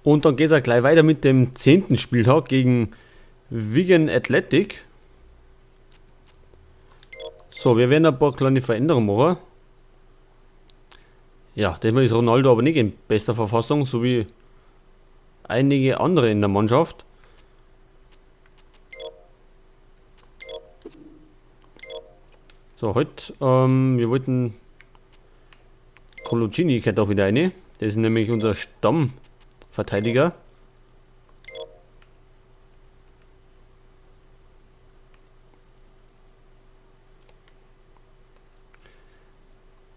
Und dann geht es auch gleich weiter mit dem 10. Spieltag gegen Wigan Athletic. So, wir werden ein paar kleine Veränderungen machen. Ja, diesmal ist Ronaldo aber nicht in bester Verfassung, so wie einige andere in der Mannschaft. So, heute, wir wollten Coloccini kehrt auch wieder rein. Der ist nämlich unser Stammverteidiger.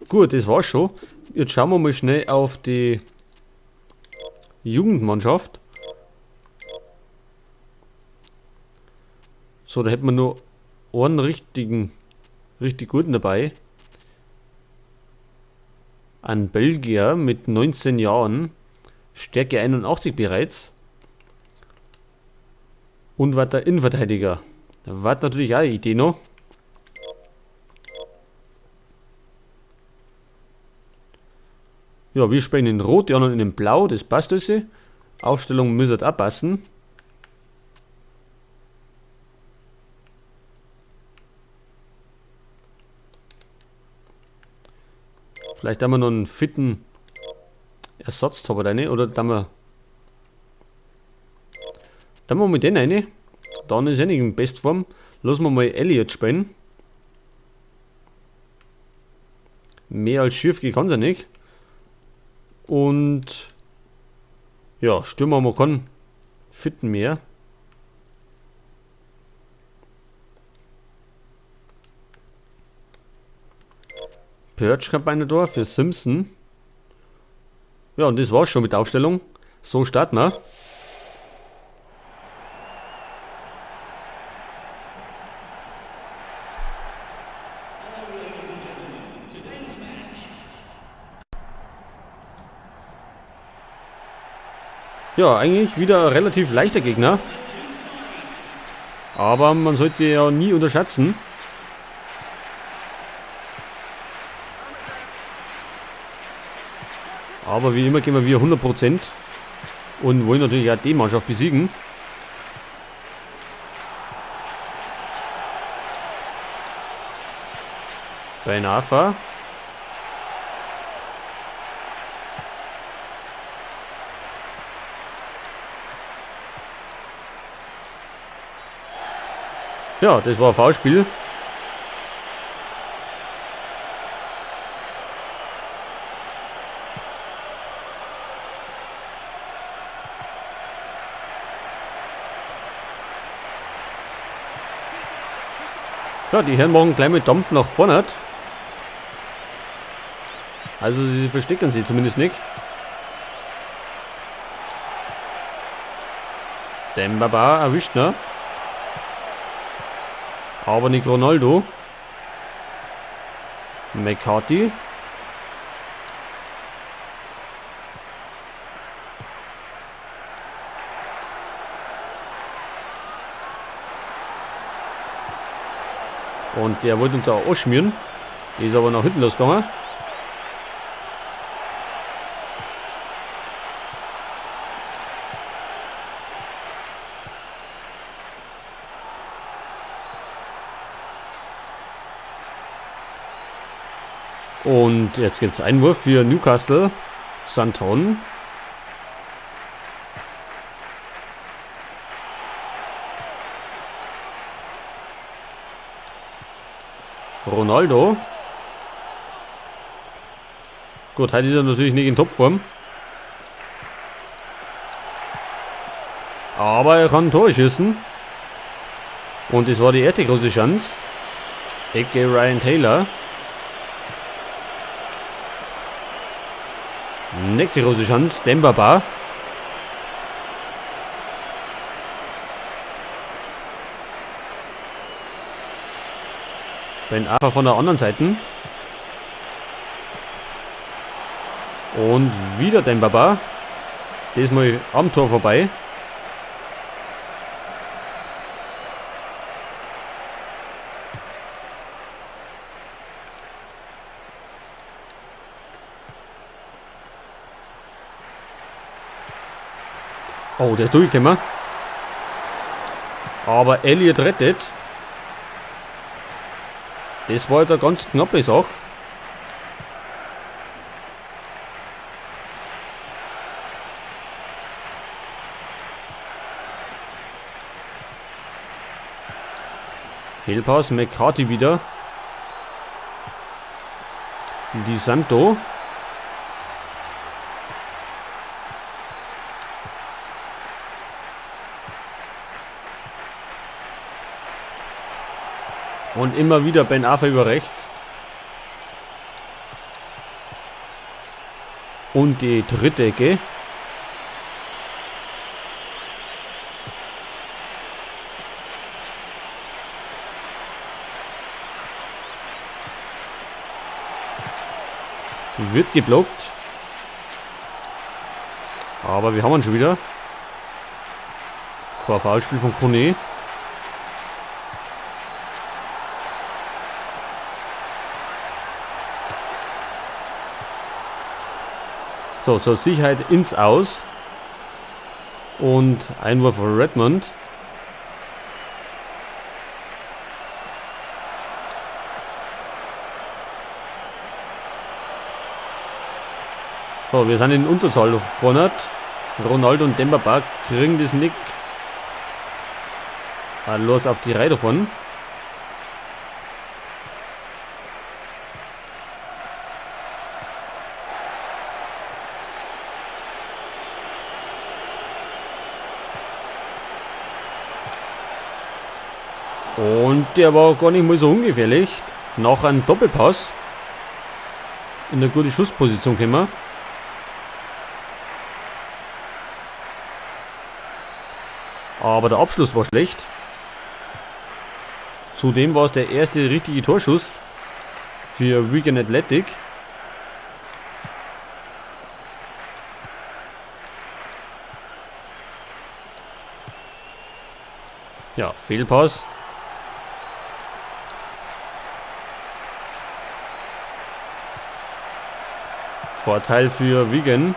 Gut, das war's schon. Jetzt schauen wir mal schnell auf die Jugendmannschaft. So, da hätten wir nur einen richtig guten dabei. Ein Belgier mit 19 Jahren, Stärke 81 bereits. Und war der Innenverteidiger. Da war natürlich auch eine Idee noch. Ja, wir spielen in Rot, die anderen in Blau, das passt alles. Aufstellung müsste auch passen. Vielleicht haben wir noch einen fitten Ersatztopper rein, oder dann wir mit denen rein. Dann ist er nicht in Bestform. Lassen wir mal Elliot spielen. Mehr als schief gehen kann's ja nicht. Und ja, Stürmer haben wir keinen fitten mehr. Perch kommt einer da für Simpson. Ja, und das war's schon mit der Aufstellung. So starten wir. Ja, eigentlich wieder ein relativ leichter Gegner. Aber man sollte ja nie unterschätzen. Aber wie immer gehen wir 100% und wollen natürlich auch die Mannschaft besiegen. Ben Arfa. Ja, das war ein Foulspiel. Ja, die Herren machen gleich mit Dampf nach vorne. Also sie verstecken sich zumindest nicht. Demba Ba erwischt, ne? Aber nicht Ronaldo. McCarthy. Und der wollte uns da ausschmieren. Ist aber nach hinten losgegangen. Und jetzt gibt's Einwurf für Newcastle. Santon. Ronaldo. Gut, heute ist er natürlich nicht in Topform. Aber er kann Tore schießen. Und es war die erste große Chance. Ecke Ryan Taylor. Nächste große Chance, Demba Ba. Ben Arfa von der anderen Seite. Und wieder Demba Ba. Diesmal am Tor vorbei. Oh, der ist durchgekommen. Aber Elliot rettet. Das war jetzt eine ganz knappe Sache. Fehlpass, McCarthy wieder. Di Santo. Und immer wieder Ben Arfa über rechts. Und die dritte Ecke. Wird geblockt. Aber wir haben ihn schon wieder. Kein Foulspiel von Kone. So, zur Sicherheit ins Aus. Und Einwurf Redmond. So, wir sind in Unterzahl vorne. Ronaldo und Demba Ba kriegen das nicht. Los auf die Reihe davon. Und der war gar nicht mal so ungefährlich. Nach einem Doppelpass in eine gute Schussposition gekommen. Aber der Abschluss war schlecht. Zudem war es der erste richtige Torschuss für Wigan Athletic. Ja, Fehlpass. Vorteil für Wigan.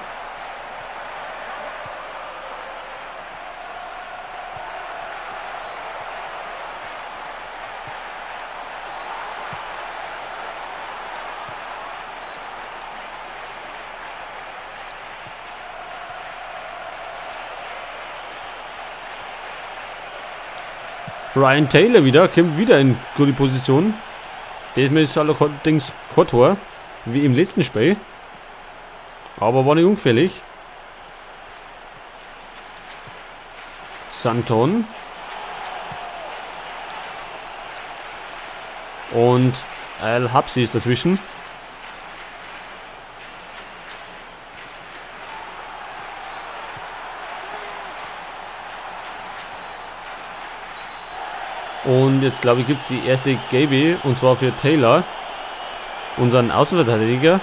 Ryan Taylor wieder, kommt wieder in gute Position. Diesmal ist allerdings kein Tor, wie im letzten Spiel. Aber war nicht ungefährlich. Santon. Und Al-Habsi ist dazwischen. Und jetzt, glaube ich, gibt's die erste Gaby, und zwar für Taylor, unseren Außenverteidiger.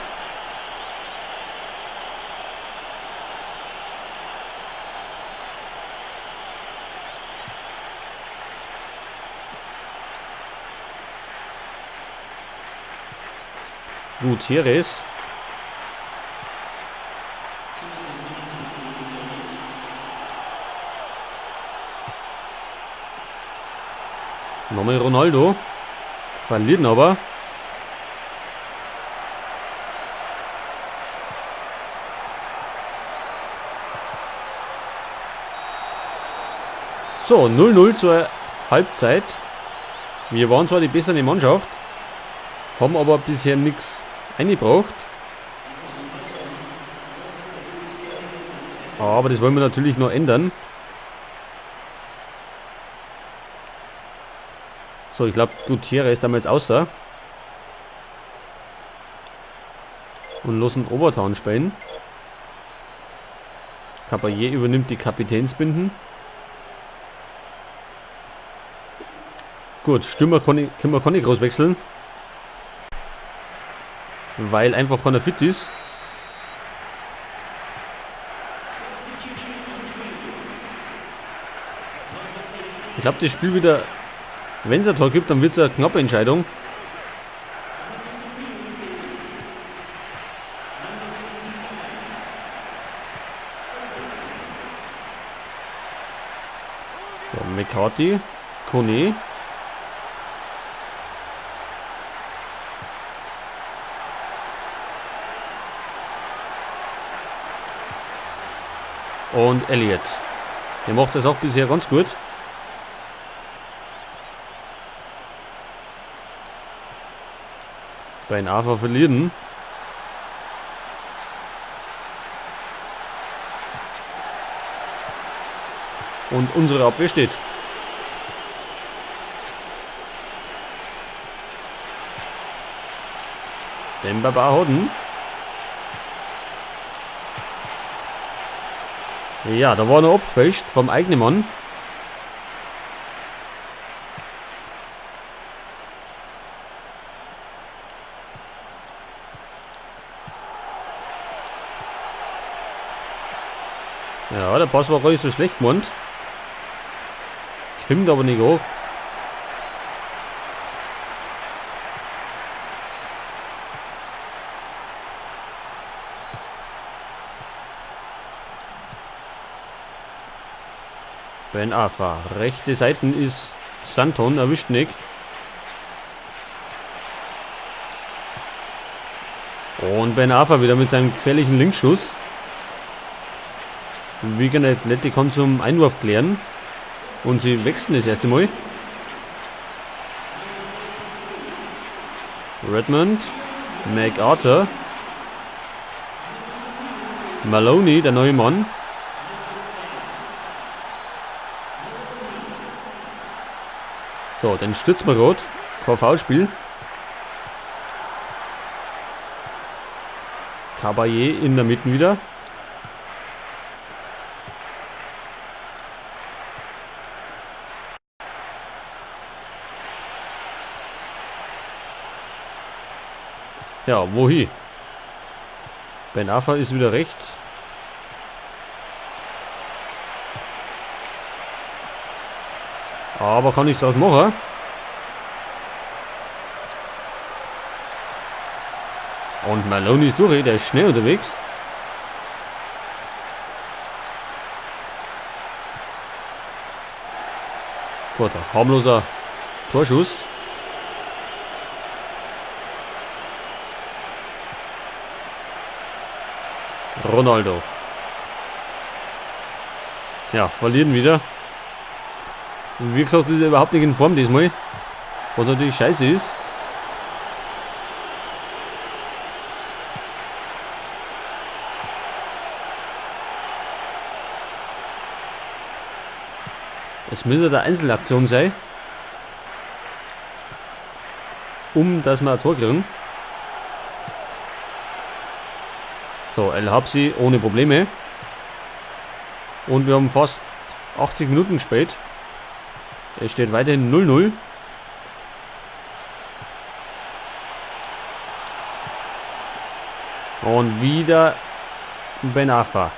Gutierrez. Nochmal Ronaldo. Verliert ihn aber. So, 0-0 zur Halbzeit. Wir waren zwar die bessere Mannschaft, haben aber bisher nix eingebracht. Aber das wollen wir natürlich noch ändern. So, ich glaub, Gutierrez ist damals außer. Und lassen Obertown spielen. Caballé übernimmt die Kapitänsbinden. Gut, Stürmer können wir nicht groß wechseln. Weil einfach keiner fit ist. Ich glaub, das Spiel wieder, wenn es ein Tor gibt, dann wird's eine knappe Entscheidung. So, McCarthy, Kone. Und Elliott. Der macht das auch bisher ganz gut. Ben Arfa verlieren. Und unsere Abwehr steht. Demba Ba Hodden. Ja, da war noch abgefälscht vom eigenen Mann. Ja, der Pass war gar nicht so schlecht gemeint. Kommt aber nicht an. Ben Arfa. Rechte Seiten ist Santon, erwischt nicht. Und Ben Arfa wieder mit seinem gefährlichen Linksschuss. Wigan Athletic kommt zum Einwurf klären. Und sie wechseln das erste Mal. Redmond. MacArthur. Maloney, der neue Mann. So, dann stürzen wir grad. Kein Foulspiel. Caballé in der Mitte wieder. Ja, wohin? Ben Arfa ist wieder rechts. Aber kann nichts draus machen. Und Maloney ist durch, der ist schnell unterwegs. Gut, harmloser Torschuss. Ronaldo. Ja, verlieren wieder. Und wie gesagt, ist er überhaupt nicht in Form diesmal. Was natürlich scheiße ist. Es müsste da Einzelaktion sein. Dass wir ein Tor kriegen. So, El Habsi ohne Probleme. Und wir haben fast 80 Minuten gespielt. Es steht weiterhin 0-0. Und wieder Ben Arfa.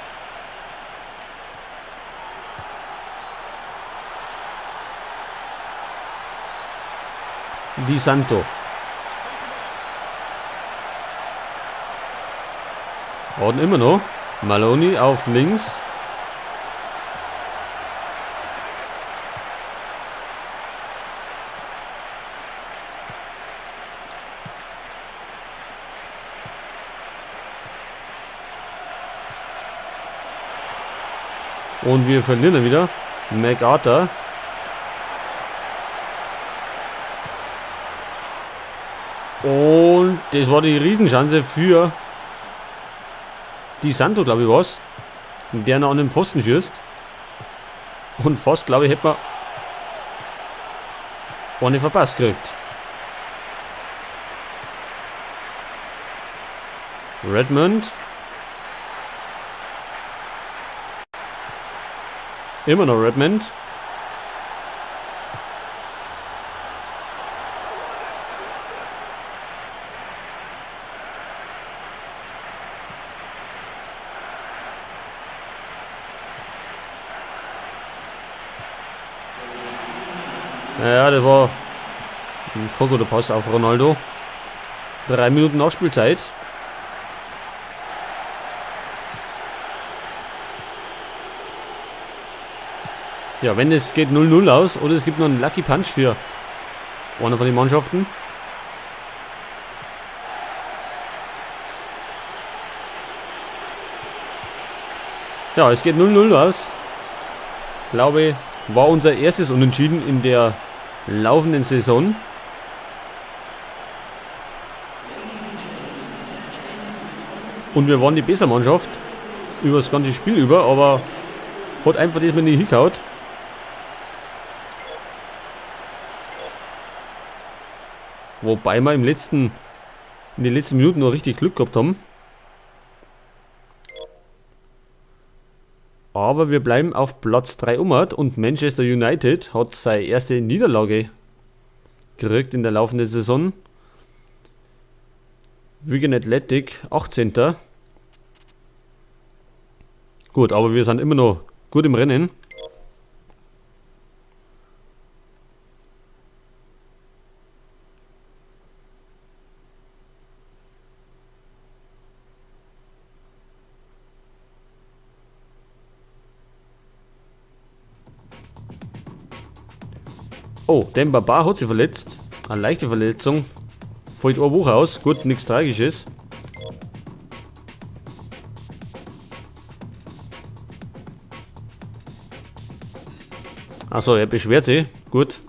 Di Santo. Und immer noch. Maloney auf links. Und wir verlieren dann wieder. MacArthur. Und das war die Riesenchance für Di Santo, glaube ich, war's. Der noch an den Pfosten schießt. Und fast, glaube ich, hätte man eine verpasst gekriegt. Redmond. Immer noch Redmond. Ja, das war ein guter Pass auf Ronaldo. 3 Minuten Nachspielzeit. Ja, wenn es geht 0-0 aus oder es gibt noch einen Lucky Punch für eine von den Mannschaften. Ja, es geht 0-0 aus. Glaube, war unser erstes Unentschieden in der laufenden Saison. Und wir waren die bessere Mannschaft über das ganze Spiel über, aber hat einfach diesmal nicht hingehauen. Wobei wir in den letzten Minuten noch richtig Glück gehabt haben. Aber wir bleiben auf Platz 3 um und Manchester United hat seine erste Niederlage gekriegt in der laufenden Saison. Wigan Athletic 18. Gut, aber wir sind immer noch gut im Rennen. Oh, Demba Ba hat sich verletzt. Eine leichte Verletzung. Fällt eine Woche aus. Gut, nichts Tragisches. Achso, er beschwert sich. Gut.